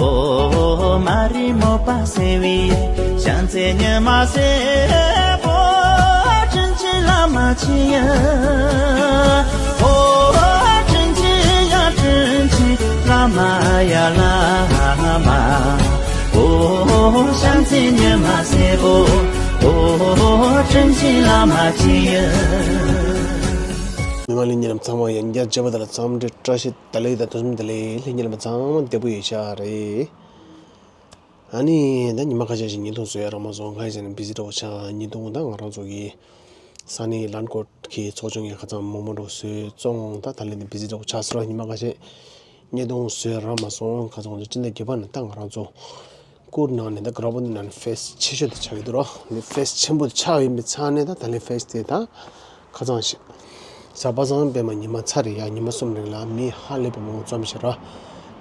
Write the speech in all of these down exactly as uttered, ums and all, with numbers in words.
ཨོ་མ་རི་མོ་པ་སེ་བི་ཡ། ཞང་ཚེ་ཉི་མ་སེ་པོ། དྲིན་ཆེན་བླ་མ་ཆེ་ཡ། ཨོ་དྲིན་ཆེན་ཡ་དྲིན་ཆེན་བླ་མ་ཡ་བླ་མ། ཨོ་ཞང་ཚེ་ཉི་མ་སེ་པོ། ཨོ་དྲིན་ཆེན་བླ་མ་ཆེ་ཡ། མི་མང་ལྷན་རྒྱས་རྣམས་ཚང་མ་ཡང་བསྐྱར་མཇལ་བ་དང་ལ་འཚམས་འདྲི་བཀྲ་ཤིས་བདེ་ལེགས་དང་དུས་གསུམ་བདེ་ལེགས། ལྷན་རྒྱས་རྣམས་ཚང་མ་བདེ་པོ་ཡོད་ཤག་རེད། ཨ་ནི་ད་ཉི་མ་ཁ་ཤས་ཤིག་བརྙན་ཐུང་བཟོ་ཡ་རག་མ་སོང་། གང་ཡིན་ཟེར་ན་བི་ཟི་འདྲ་བོ་ཆགས། བརྙན་ཐུང་ད་ང་རང་ཚོ་གི་ས་གནས་ལན་ཀོད་ཀྱི་ཚོགས་ཆུང་གི་ཁ་སང་མོག་མོག་འདྲ་བོ་བཟོས་བཙོང་། ད་ད་ལན་དེ་བི་ཟི་འདྲ་བོ་ཆགས་སོང་ར། ཉི་མ་ཁ་ཤས་བརྙན་ཐུང་བཟོ་ཡ་རག་མ་སོང་། ཁ་སང་ང་ཚོ་སྤྱི་ཟླ་བརྒྱད་པ་ནས་ད་ང་རང་ཚོ་ཀུར་ནང་ནས་ད་ག་ར་པོ་འདི་ནང་ནས་ཕེ་སི་ཆེ་ཤོས་དེ་ཆགས་ཀྱི་འདུག་ར། འདི་ཕེ་སི་ཆེན་པོ་དེ་ཆགས་ཡིན་པའི་ཆ་ནས་ད་ད་ལན་ཕེ་སི་དེ་ད་ཁ་སང་ཞིག་གཟའ་པ་སངས་པད་མ་ཉི་མ་ཚར་རེ་ཡ་ཉི་མ་གསུམ་རིང་ལ་མི་ཧ་ལས་པའི་མང་པོ་འཛོམས་ཤག་ར།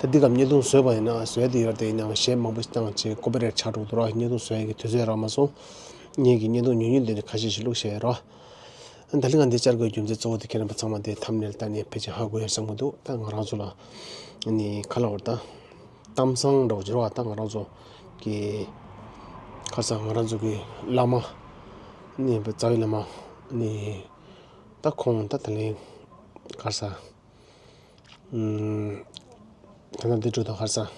ད་འདི་སྐབས་བརྙན་ཐུང་བཟོས་པ་ཡིན་ན་བཟོས་དེ་ཡོད་དེ་ཡིན་ནའང་གཞས་མང་པོ་ཞིག་བཏང་བྱས་ཀོ་པི་རའེ་ཊི་ཆགས་འགྲོ་གི་འདུག་ར། བརྙན་ཐུང་བཟོ་ཡ་གི་དུས་ཚོད་རག་མ་སོང་། ངེད་ཀྱི་བརྙན་ཐུང་ཉུང་ཉུང་འདི་ནས་ཁ་ཤས་ཤིག་བླུགས་བཞག་ཡོད་ར། ད་ལན་ང་འདི་བཅར་དགོས་རྒྱུ་མཚན་གཙོ་བོ་དེ་ཁྱེད་རྣམ་པ་ཚང་མ་དེ་ཐམ་ནེལ་ལྟ་ནས་ཕལ་ཆེར་ཧ་གོ་ཡ་བསམ་གྱི་འདུག་ད་ང་རང་ཚོ་ལ་ནི་ག་ལབ་དགོས་རེད་ད། གཏམ་བཟང་འདྲ་བོ་ཅིག་རེད་བ། ད་ང་རང་ཚོ་གི་ཁ་སང་ང་རང་ཚོ་གི་བླ་མ་ནི་རྩ་བའི་བླ་མ་ནི་ད་ཁོང་ད་ད་ལན་ག་རེ་ཟ། ཨུམ། ད་ལྟ་འདི་འགྲོ་དང་ག་རེ་ཟ།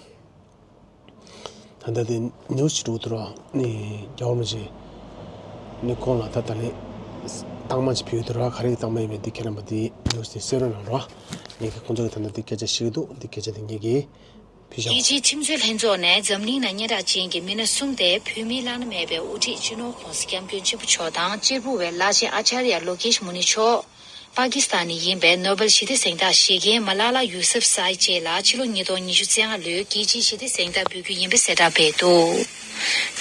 ད་ལྟ་འདི་ནིའུ་སི་ཅིག་འགྲོ་འདུག་ར། ནི་རྒྱལ་བ་རིན་པོ་ཆེ་ནི་ཁོང་ལ་ད་ད་ལན་རྟགས་མ་ཅིག་ཕུལ་འདུག་ར། ག་རེ་རྟགས་མ་ཡིན་མིན་འདི་ཁྱེད་རྣམ་པ་འདི་ནིའུ་སི་འདི་གསན་རོགས་གནང་ར། ངེད་ཀྱིས་ཁོང་ཚོ་གི་ད་ལྟ་འདི་སྐད་ཆ་བཤད་ཀྱི་འདུག་འདི་སྐད་ཆ་འདི་ངེད་ཀྱིས་ཕུལ་བཞག་རྒྱལ་སྤྱིའི་ཁྲིམས་རྩོད་ལྷན་ཚོགས་ནས་འཛམ་གླིང་ནང་སྙན་གྲགས་ཅན་གྱི་མི་སྣ་གསུམ་སྟེ་བོད་མིའི་བླ་ན་མེད་པའི་དབུ་ཁྲིད་སྤྱི་ནོར་༸གོང་ས་༸སྐྱབས་མགོན་ཆེན་པོ་མཆོག་དང་གཅེར་བུ་བའི་བླ་ཆེན་ཨ་ཅཱརྱ་ལོ་ཀེཤ་མུ་ནི་མཆོག་པ་ཀི་སི་ཐན་ནས་ཡིན་པའི་ནོ་བེལ་ཞི་བདེ་གཟེངས་རྟགས་བཞེས་མཁན་མ་ལ་ལ་ཡུ་སུབ་སའིད་བཅས་ལ་ཕྱི་ལོ་ཉིས་སྟོང་ཉི་ཤུ་རྩ་ལྔ་ལོའི་རྒྱལ་སྤྱིའི་ཞི་བདེ་གཟེངས་རྟགས་འབུལ་རྒྱུ་ཡིན་པའི་གསལ་བསྒྲགས་སྤེལ་འདུག་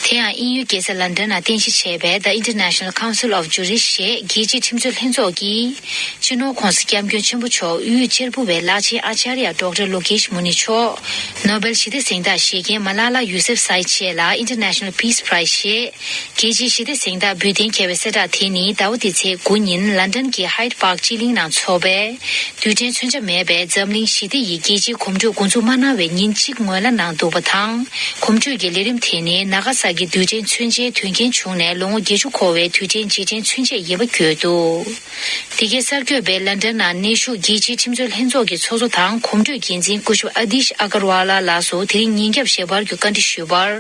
དེ་ཡང་དབྱིན་ཡུལ་རྒྱལ་ས་ལན་ཌན་ནང་རྟེན་གཞི་བྱས་པའི་The International Council of Jurists ཞེས་རྒྱལ་སྤྱིའི་ཁྲིམས་རྩོད་ལྷན་ཚོགས་ཀྱིས་སྤྱི་ནོར་༸གོང་ས་༸སྐྱབས་མགོན་ཆེན་པོ་མཆོག་དབུས་གཅེར་བུ་བའི་བླ་ཆེན་ཨ་ཅཱརྱ་ཌོག་ཊར་ལོ་ཀེཤ་མུ་ནི་མཆོག་ནོ་བེལ་ཞི་བདེ་གཟེངས་རྟགས་བཞེས་མཁན་མ་ལ་ལ་ཡུ་སུབ་སའིད་བཅས་ལ་International Peace Prize ཞེས་རྒྱལ་སྤྱིའི་ཞི་བདེ་གཟེངས་རྟགས་འབུལ་གཏན་འཁེལ་བའི་གསལ་བསྒྲགས་དེ་ནི་ཟླ་བ་འདིའི་ཚེས་དགུ་ཉིན་ལན་ཌན་གྱི་ཧའིད་པཱག་སྤྱི་གླིང་ནང་འཚོགས་པའི་རྡུལ་ཕྲན་མཚོན་ཆ་མེད་པའི་འཛམ་གླིང་ཞི་བདེ་ཡི་རྒྱལ་སྤྱིའི་གོམ་བགྲོད་འགོ་འཛུགས་མ་གནང་བའི་ཉིན་གཅིག་སྔོན་ལ་གནང་འདུག་པ་དང་། གོམ་བགྲོད་ཀྱི་ལས་རིམ་དེ་ནི་ན་ག་ས་ཀི་རྡུལ་ཕྲན་མཚོན་ཆའི་དོན་རྐྱེན་བྱུང་ནས་ལོ་ངོ་བརྒྱད་ཅུ་འཁོར་བའི་རྡུལ་ཕྲན་རྗེས་དྲན་མཚོན་ཆེད་ཡིན་པ་བརྗོད་འདུག་འདི་གའི་གསར་འགོད་པས་ལན་ཌན་ནང་གནས་བཞུགས་རྒྱལ་སྤྱིའི་ཁྲིམས་རྩོད་ལྷན་ཚོགས་ཀྱི་ཚོགས་གཙོ་དང་གོམ་བགྲོད་འགན་འཛིན་སྐུ་ཞབས་ཨ་དིཤ་ཨ་གར་ཝ་ལ་ལགས་སུ་དེ་རིང་ཉིན་རྒྱབ་ཞལ་པར་བརྒྱུད་བཀའ་འདྲི་ཞུས་པར།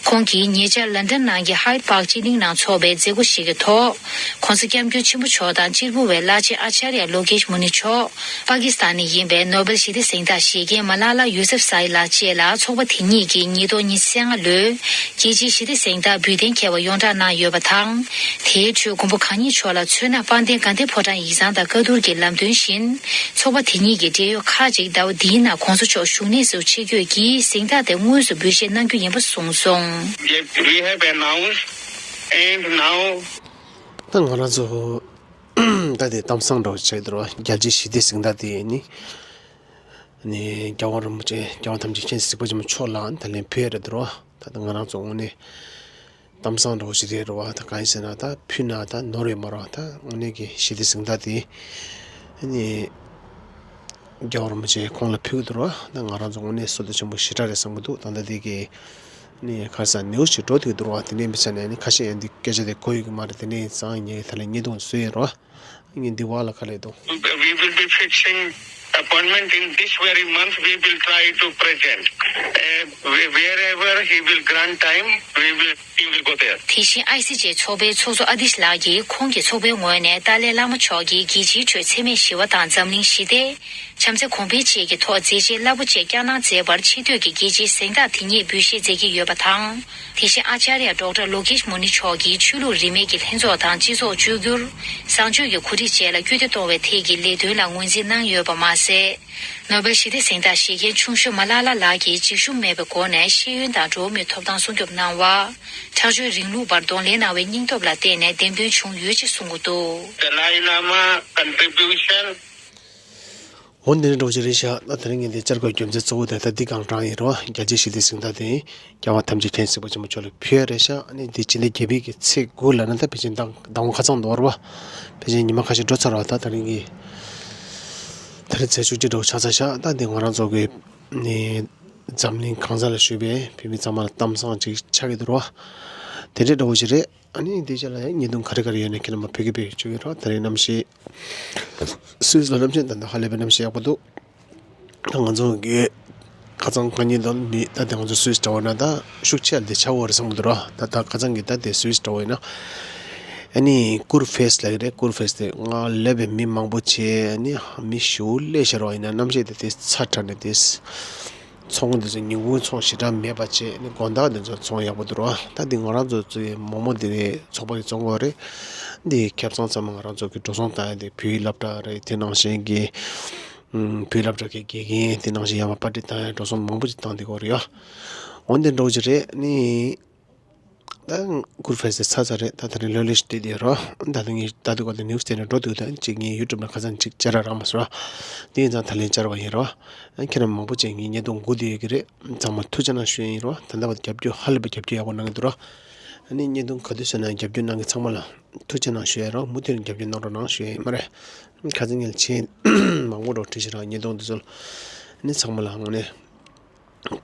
ཁོང་གིས་ཉེ་ཆར་ལན་ཌན་ནང་གི་ཧའིད་པཱག་སྤྱི་གླིང་ནང་འཚོགས་པའི་མཛད་སྒོ་ཞིག་གི་ཐོག ༸གོང་ས་༸སྐྱབས་མགོན་ཆེན་པོ་མཆོག་དང་གཅེར་བུ་བའི་བླ་ཆེན་ཨ་ཅཱརྱ་ལོ་ཀེཤ་མུ་ནི་མཆོག་པ་ཀི་སི་ཐན་ནས་ཡིན་པའི་ནོ་བེལ་ཞི་བདེ་གཟེངས་རྟགས་བཞེས་མཁན་མ་ལ་ལ་ཡུ་སུབ་སའིད་ལགས་བཅས་ལ་ཚོགས་པ་དེ་ཉིད་ཀྱིས་ཉིས་སྟོང་ཉི་ཤུ་རྩ་ལྔ་ལོའི་རྒྱལ་སྤྱིའི་ཞི་བདེ་གཟེངས་རྟགས་འབུལ་གཏན་འཁེལ་བ་ཡོངས་བསྒྲགས་གནང་ཡོད་པ་དང་། དེའི་ཁྲོད་མགོན་པོ་གང་ཉིད་མཆོག་ལ་མཚོན་ན་དཔལ་ལྡན་དགའ་ལྡན་ཕོ་བྲང་ཡིག་ཚང་དང་བཀའ་བསྡུར་གྱི་ལམ་སྟོན་བཞིན། ཚོགས་པ་དེ་ཉིད་ཀྱི་འབྲེལ་ཡོད་ཁག་ཅིག་ཟླ་བ་འདིའི་ནང་གོང་ས་མཆོག་བཞུགས་གནས་སུ་ཆེད་བསྐྱོད་ཀྱིས་གཟེངས་རྟགས་དེ་དངོས་སུ་འབུལ་བཞེས་གནང་རྒྱུ་ཡིན་པ་གསུངས་སོང་། Yet we have announced and now ད་ང་རང་ཚོ་ད་དེ་གཏམ་བཟང་འདྲ་བོ་བྱས་འདུག་རྒྱལ་སྤྱིའི་ཞི་བདེ་གཟེངས་རྟགས་དེ་ནི་ནི་རྒྱལ་བ་རིན་པོ་ཆེ་རྒྱལ་བ་ཐམས་ཅད་མཁྱེན་གཟིགས་པ་ཆེན་པོ་མཆོག་ལ་ད་ལན་ཕུལ་ཡ་རེད་འདུག་ད་ང་རང་ཚོ་དངོས་གནས། གཏམ་བཟང་འདྲ་བོ་ཞིག་རེད་རེད་བ། ད་གང་ཡིན་ཟེར་ན་ད་ཕུལ་ན་ད་ནོར་ཡོད་མ་རེད་བ། ད་དངོས་གནས་ཀྱི་ཞི་བདེ་གཟེངས་རྟགས་དེ་ནི་རྒྱལ་བ་རིན་པོ་ཆེ་ཁོང་ལ་ཕུལ་གྱི་འདུག་རེད་བ། ད་ང་རང་ཚོ་དངོས་གནས་བསོད་བདེ་ཆེན་པོ་ཞེ་དྲག་རེད་བསམ་གྱི་འདུག་ད་ལྟ་དེ་གི་ནི་ཁ་སང་ནིའུ་སི་ཞིག་འགྲོ་བསྡད་ཀྱི་འདུག་རེད་བ། དེ་འདྲའི་མི་ཚེ་ནས་ནི་ཁ་ཤས་ཡང་འདི་སྐད་ཆ་དེ་གོ་ཡོད་ཀྱི་མ་རེད། དེ་ནས་ཙང་ངས་ད་ལན་བརྙན་ཐུང་བཟོས་ཡོད་རེད་བ། ངས་འདི་བ་ལ་ཁ་ལས་འདུག We will be fixing appointment in this very month. We will try to present. Uh, whe- wherever he will grant time, we will, we will go there. དེ་བཞིན་ཨའི་སི་ཇེ་ཚོགས་པའི་ཚོགས་གཙོ་ཨ་དིཤ་ལགས་ཀྱིས་ཁོང་གི་ཚོགས་པའི་ངོས་ནས་ཏཱ་ལའི་བླ་མ་མཆོག་གིས་རྒྱལ་སྤྱིའི་ཁྲོད་འཚེ་མེད་ཞི་བ་དང་འཛམ་གླིང་ཞི་བདེ། བྱམས་བརྩེ་གོང་འཕེལ་བཅས་ཀྱི་ཐོག་མཛད་རྗེས་རླབས་པོ་ཆེ་བསྐྱངས་གནང་མཛད་པར་ཆེ་བསྟོད་ཀྱི་རྒྱལ་སྤྱིའི་གཟེངས་རྟགས་དེ་ཉིད་འབུལ་བཞེས་མཛད་ཀྱི་ཡོད་པ་དང་། དེ་བཞིན་ཨ་ཅཱརྱ་ཌོག་ཊར་ལོ་ཀེཤ་མུ་ནི་མཆོག་གིས་ཆོས་ལུགས་རིས་མེད་ཀྱི་ལྷན་ཚོགས་དང་སྤྱི་ཚོགས་བཅོས་བསྒྱུར། བཟང་སྤྱོད་ཀྱི་གོ་སྒྲིག་བཅས་ལ་སྐུལ་འདེད་གཏོང་བའི་ཐད་ཀྱི་ལས་དོན་ལ་ངོས་འཛིན་གནང་ཡོད་པ་མ་ཟད། ནོ་བེལ་ཞི་བདེ་གཟེངས་རྟགས་བཞེས་མཁན་ཆུང་ཤོས་མ་ལ་ལ་ལགས་ཀྱིས་འཇིགས་ཞུམ་མེད་པའི་སྒོ་ནས་ཤེས་ཡོན་དང་འགྲོ་བ་མིའི་ཐོབ་ཐང་སྲུང་སྐྱོབ་གནང་བ། དྲག་སྤྱོད་རིང་ལུགས་པར་གདོང་ལེན་གནང་བའི་སྙིང་སྟོབས་ལ་བརྟེན་ནས་འདེམས་ཐོན་བྱུང་ཡོད་ཅེས་གསུངས་ཀྱི་འདུག Dalai Lama contribution འོ་འདི་འདྲ་འདྲ་བོ་ཞིག་རེད་ཤག་ད་དེ་རིང་ངས་འདི་བཅར་དགོས་རྒྱུ་མཚན་གཙོ་བོ་དེ་ད་འདི་གང་རང་ཡིན་རོ། རྒྱལ་སྤྱིའི་ཞི་བདེ་གཟེངས་རྟགས་དེ་རྒྱལ་བ་ཐམས་ཅད་མཁྱེན་གཟིགས་པ་ཆེན་པོ་མཆོག་ལ་ཕུལ་ཡ་རེད་ཤག་ཨ་ནི་འདི་སྤྱི་ཟླ་བརྒྱད་པའི་གི་ཚེས་དགུ་ལ་ནི་ད་ཕལ་ཆེར་ཟླ་ཟླ་ངོ་ཁ་ཚང་འདུག་ར་བ། ཕལ་ཆེར་ཉི་མ་ཁ་ཤས་འགྲོ་ཚར་བ། ད་དེ་རིང་གི་ད་རིང་ཚེས་བཅུ་གཅིག་འདྲ་བོ་ཆགས་ཚར་ཤག་ད་འདི་ང་རང་ཚོ་གི་ནི་ འཛམ་གླིང་གང་ས་ལ་བཞུགས་པའི་བོད་མི་ཚང་མ་ལ་གཏམ་བཟང་ཅིག་ཆགས་ཀྱི་འདུག་རོ། དེ་འདྲའི་འདྲ་བོ་ཞིག་རེད། ཨ་ནི་དེ་རྗེས་ལ་ཡང་བརྙན་ཐུང་ག་རེ་ག་རེ་ཡོད་ན་ཁྱེད་རྣམ་པ་ཕེབས་ཀྱི་ཕེབས་བྱེད་ཀྱི་རོ། ད་རེས་གནམ་གཤིས་སུད་སི་ལ་གནམ་གཤིས་ད་ལྟ་ཧ་ལས་པའི་གནམ་གཤིས་ཡག་པོ་འདུག་ད་ང་ཚོ་གི་ཁ་སང་ཁ་ཉིན་དང་མི་ད་ལྟ་ང་ཚོ་སུད་སི་འདྲ་བོ་ན་ད་ཤུགས་ཆེ་ལ་དེ་ཆར་པ་རེད་བསམ་གྱི་འདུག་ར། ད་ད་ཁ་སང་གི་ད་དེ་སུད་སི་འདྲ་བོ་ཡིན་ན། ཨ་ནི་ཀུར་ཕེས་ལབ་ཀྱི་རེད། ཀུར་ཕེས་དེ་ང་སླེབས་པའི་མི་མང་པོ་བྱས། ཨ་ནི་མི་ཞེ་པོ་སླེབས་ཤག་ར། ཡིན་ན་གནམ་གཤིས་དེ་དེ་ཚ་དྲགས་ནས་དེ་ཚོང་དེ་ཚོ་ཉིན་གུང་ཚོང་ཞེ་དྲག་མེད་པ་བྱས། ཨ་ནི་དགོང་དག་དེ་ཚོ་ཚོང་ཡག་པོ་འདུག་ར། ད་འདི་ང་རང་ཚོ་ཚོའི་མོག་མོག་དེ་རེད། ཚོགས་པ་གི་བཙོང་གི་རེད། འདི་ཁེ་བཟང་ཚང་མ་ང་རང་ཚོ་གི་འགྲོ་སོང་བཏང་ཡ་དེ་བོད་ཡིག་སློབ་གྲྭ་རེད། དེ་ནང་བཞིན་གྱི་བོད་སློབ་གྲྭ་གི་དགེ་རྒན་དེ་ནང་བཞིན་ཡར་མར་པར་སྐྲུན་བཏང་ཡ་འགྲོ་སོང་མང་པོ་ཅིག་བཏང་བསྡད་ཀྱི་ཡོད་རེད་ཡ། འོན་ཏེ་འདྲ་བོ་ཅིག་རེད། ནི་ད་ཀུར་ཕེས་ཚ་ཚ་རེད། ད་ད་རེས་ལྷོད་ལྷོད་ཞིག་བསྡད་བསྡད་ཡོད་རེད། ད་ད་ངས་ད་དུང་ག་དེ་ནིའུ་སི་དེ་ནས་འགྲོ་འདུག་ད་ཅིག་ངས་ཡུ་ཊུབ་ནང་ཁ་སང་ཅིག་བཅར་ར་རག་མ་སོང་ར། དེ་ཡིན་ཙང་ད་ལན་བཅར་བ་ཡིན་ར། ཁྱེད་རང་མང་པོ་ཅིག་ངའི་བརྙན་ཐུང་སྒུག་བསྡད་ཡོད་ཀྱི་རེད། ཚང་མ་ཐུགས་རྗེ་གནང་ཞུ་ཡ་ཡིན་ར། ད་ལྟ་བར་རྒྱབ་སྐྱོར་ཧ་ལས་པའི་རྒྱབ་སྐྱོར་ཡག་པོ་གནང་གི་འདུག་ར། ཨ་ནི་བརྙན་ཐུང་ག་དུས་བཟོས་ན་རྒྱབ་སྐྱོར་གནང་མཁན་ཚང་མ་ལ་ཐུགས་རྗེ་གནང་ཞུ་ཡ་རོགས། མུ་མཐུད་ནས་རྒྱབ་སྐྱོར་གནང་རོགས་གནང་ཞུ་ཡ་ཡིན་མ་རེད། ཁ་སང་ངས་མཆན་མང་པོ་རོགས་བྲིས་ཤག་ར། བརྙན་ཐུང་འདི་ཚོ་ལ་ཨ་ནི་ཚང་མ་ལ་དངོས་གནས་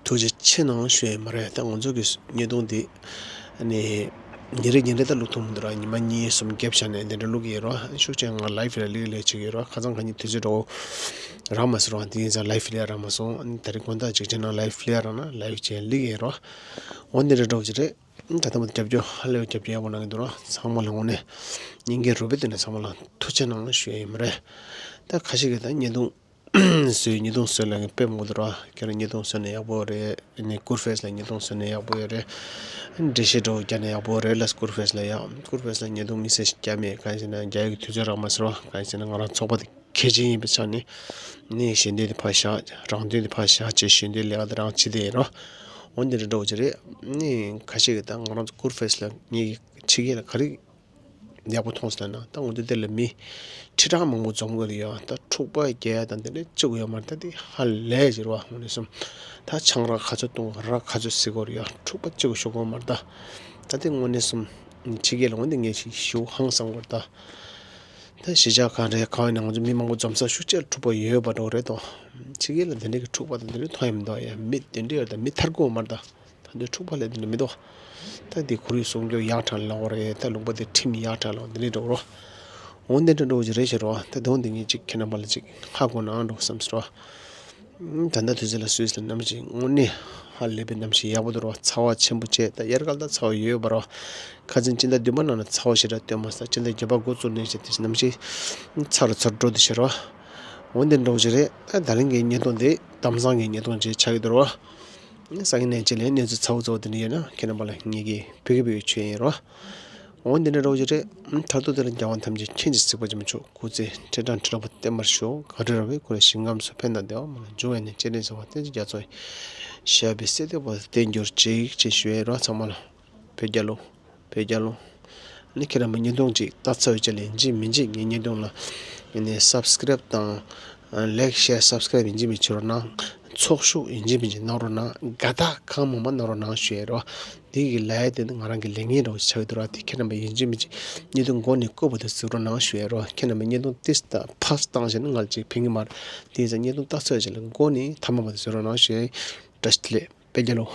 ཐུགས་རྗེ་ཆེ་གནང་ཞུ་ཡ་ཡིན་མ་རེད། ད་ང་ཚོ་གི་བརྙན་ཐུང་འདི་ཨ་ནི་ཉིན་རེ་ཉིན་རེ་ད་བླུག་ཐུབ་མི་འདུག་ར། ཉི་མ་གཉིས་གསུམ་གེབ་བཞག་ནས་འདི་འདྲ་བླུག་གི་ཡིན་རོགས། ཤུགས་ཆེན་ང་ལའིབ་ལ་ལིག་ལས་བྱེད་ཀྱི་ཡོད་རོགས། ཁ་སང་ཁ་ཉིན་དུས་ཚོད་འདྲ་བོ་རག་མ་སོང་རོགས། དེ་ཡིན་ཙང་ལའིབ་ལས་རག་མ་སོང་། ཨ་ནི་ད་རེས་དགོང་དག་ཅིག་བྱས་ན་ལའིབ་ལས་རག་ན་ལའིབ་བྱས་ལིག་ཡིན་རོགས། འོ་འདི་འདྲ་འདྲ་བོ་ཅིག་རེད། ད་ལྟ་མ་རྒྱབ་སྐྱོར་ཧ་ལས་པའི་རྒྱབ་སྐྱོར་ཡག་པོ་གནང་གི་འདུག་ར། ཚང་མ་ལ་དངོས་གནས་སྙིང་གི་རུས་པའི་གཏིང་ནས་ཚང་མ་ལ་ཐུགས་རྗེ་གནང་ཞུ་ཡ་ཡིན་མ་རེད། ད་ཁ་ཤས་ཀྱིས་ད་བརྙན་ཐུང་བཟོས། བརྙན་ཐུང་བཟོས་ལབ་མཁན་དཔེ་མང་པོ་འདུག་ར། ཁྱེད་རང་བརྙན་ཐུང་བཟོས་ན་ཡག་པོ་རེད། ཨ་ནི་ཀུར་ཕེས་ལ་བརྙན་ཐུང་བཟོས་ན་ཡག་པོ་ཡོད་རེད། འགྲེལ་བཤད་འདྲ་བོ་རྒྱག་ན་ཡག་པོ་རེད་ལབ། ཀུར་ཕེས་ལ་ཡ། ཀུར་ཕེས་ལ་བརྙན་ཐུང་དམིགས་བསལ་ཞིག་རྒྱག་མེད། གང་ཡིན་ཟེར་ན་རྒྱག་ཡག་གི་དུས་ཚོད་རག་མ་སོང་ར། གང་ཡིན་ཟེར་ན་ང་རང་ཚོགས་པ་དེ་གལ་ཆེན་ཡིན་པའི་ཆ་ནས་ནི་ཞལ་འདེབས་དེ་ཕར་བཞག་རང་དོན་དེ་ཕར་བཞག་བྱས། ཞལ་འདེབས་ལས་ཀ་དེ་རང་བྱེད་བསྡད་ཡིན་རོགས། འོ་འདི་འདྲ་འདྲ་བོ་ཅིག་རེད། ནི་ཁ་ཤས་ཀྱིས་ད་ང་རང་ཚོ་ཀུར་ཕེས་ལ་ངེད་ཀྱི་ཕྱི་རྒྱལ་ལ་ག་རེ་ཡག་པོ་མཐོང་སོང་ལབ་ན། ད་འོ་འདི་དེ་ལ་མི་ཁྲི་ཕྲག་མང་པོ་འཛོམས་ཀྱི་རེད་ཡ། ད་འཁྲུག་པ་རྒྱག་ཡ་དང་དེ་འདྲ་གཅིག་ཡོད་མ་རེད། ད་དེ་ཧ་ལས་ཟེར་བ་དངོས་གནས་སོང་། ད་ཆང་རག་ག་ཚོད་བཏུང་རག་ག་ཚོད་བཟི་གི་རེད་ཡ། འཁྲུག་པ་གཅིག་ཤོར་གི་མ་རེད། ད་ད་དེ་དངོས་གནས་སོང་། ཕྱི་རྒྱལ་ལ་འོ་འདི་ངས་ཞིག་ཞུ་ཧང་སང་གི་རེད་ད། ད་གཞིས་ཆགས་གང་རེད་གང་ཡིན་ན་ང་ཚོ་མི་མང་པོ་འཛོམས་ས་ཤུགས་ཆེ་འཁྲུག་པ་ཡོད་པ་འདྲ་བོ་རེད་དོ། ཕྱི་རྒྱལ་ལ་དེ་འདྲ་གི་འཁྲུག་པ་དང་དེ་འདྲ་མཐོང་ཡ་མི་འདུག་ཡ། མི་དེ་འདྲ་ཡོད་ད་མི་ཐར་གོ་མ་རེད་ད། ད་འདི་འཁྲུག་པ་ལས་དེ་འདྲ་མི་འདུག་ད་འདི་ཁོར་ཡུག་སྲུང་སྐྱོབ་ཡག་དྲག་ལོག་རེད། ད་ལུང་པ་དེ་ཁྲིམས་ཡག་དྲག་ལོག་འདི་འདྲ་འགྲོ་རོགས། འོ་འདི་འདྲ་འགྲོ་གི་རེད་ཤེས་རོགས། ད་དོན་དེ་ངས་ཅིག་ཁྱེད་རྣམ་པ་ལ་ཅིག་ཧ་གོ་ནའང་འགྲོ་བསམ་སོང་རོགས། ད་ལྟ་དུས་ཚོད་ལ་སུད་སི་ལ་གནམ་གཤིས་དངོས་གནས་ཧ་ལས་པའི་གནམ་གཤིས་ཡག་པོ་འདུག་རོགས། ཚ་བ་ཆེན་པོ་བྱས། ད་དབྱར་ཁ་ལ་ད་ཚ་བ་ཡོད་ཡོད་པ་རོགས། ཁ་སང་སྤྱི་ཟླ་བདུན་པ་ནང་ལ་ཚ་བ་ཞེ་དྲག་སྟོན་མ་སོང་། སྤྱི་ཟླ་བརྒྱད་པ་འགོ་བཙུགས་ནས་བྱས་ཏེ་གནམ་གཤིས་ཚ་རུ་ཚ་རུ་འགྲོ་འདུག་ཤེས་རོགས། འོ་འདི་འདྲ་བོ་ཅིག་རེད། ད་ད་རིང་གི་བརྙན་ཐུང་འདི་གཏམ་བཟང་གི་བརྙན་ཐུང་ཅིག་ཆགས་ཀྱི་འདུག་རོགས། སང་ཉིན་ནས་ཅིག་ལ་གནས་ཚུལ་ཚ་བོ་ཚ་བོ་དེ་འདྲ་ཡོད་ན་ཁྱེད་རྣམ་པ་ལ་ངེད་ཀྱིས་ཕུལ་གི་ཕུལ་གི་ཆོད་ཡིན་རོགས། འོ་འདི་འདྲ་འདྲ་བོ་ཅིག་རེད། མཐར་ཐུག་དེ་ལ་རྒྱལ་བ་ཐམས་ཅད་མཁྱེན་ཅིང་གཟིགས་པ་ཆེན་པོ་མཆོག་སྐུ་ཚེ་ཁྲི་ཕྲག་ཁྲི་ལོ་བརྟན་པར་ཤོག་གངས་རི་ར་བས་ཁོ་ར་ཞིང་ཁམས་སུ་ཕན་དང་བདེ་བ་མ་ལ་འབྱུང་བའི་གནས། སྤྱན་རས་གཟིགས་དབང་བསྟན་འཛིན་རྒྱ་མཚོ་ཡི། ཞབས་པད་སྲིད་མཐའི་བར་དུ་བརྟན་གྱུར་ཅིག་ཅེས་ཞུ་ཡས་རོགས། ཚང་མ་ལ་བོད་རྒྱལ་ལོ། བོད་རྒྱལ་ལོ། ནི་ཁྱེད་རང་མ་བརྙན་ཐུང་ཅིག་ལྟ་ཚར་བའི་རྗེས་ལ་ཡིན་གཅིག་མིན་གཅིག་ངའི་བརྙན་ཐུང་ལ་ནི་སབ་སི་ཀེ་རེབ་དང་ལེག་ཤེར་སབ་སི་ཀེ་རེབ་ཡིན་གཅིག་མིན་གཅིག་བྱེད་རོགས་གནང་། ཚོགས་ཞུགས་ཡིན་གཅིག་མིན་གཅིག་གནང་རོགས་གནང་། དགའ་རྟགས་གང་མང་མང་གནང་རོགས་གནང་ཞུ་ཡས་རོགས། འདི་གི་ལས་དེ་ནི་ང་རང་གི་ལས་ངན་འདྲ་བོ་ཆགས་ཀྱི་འདུག་ར། དེ་ཁྱེད་རྣམ་པ་ཡིན་གཅིག་མིན་གཅིག་བརྙན་ཐུང་མགོ་ནས་བཀོད་པ་དེ་གཟིགས་རོགས་གནང་ཞུ་ཡས་རོགས། ཁྱེད་རྣམ་པ་བརྙན་ཐུང་ཏིས་དང་ཕར་བཏང་བྱས་ན་ང་ལ་ཅིག་ཕན་གྱི་མ་རེད། དེ་ཡིན་ཙང་བརྙན་ཐུང་ལྟ་ཚར་བའི་རྗེས་ལ་མགོ་ནས་མཐའ་མ་བར་དུ་གཟིགས་རོགས་གནང་ཞུ་ཡས། བཀྲ་ཤིས་བདེ་ལེགས། བོད་རྒྱལ་ལོ།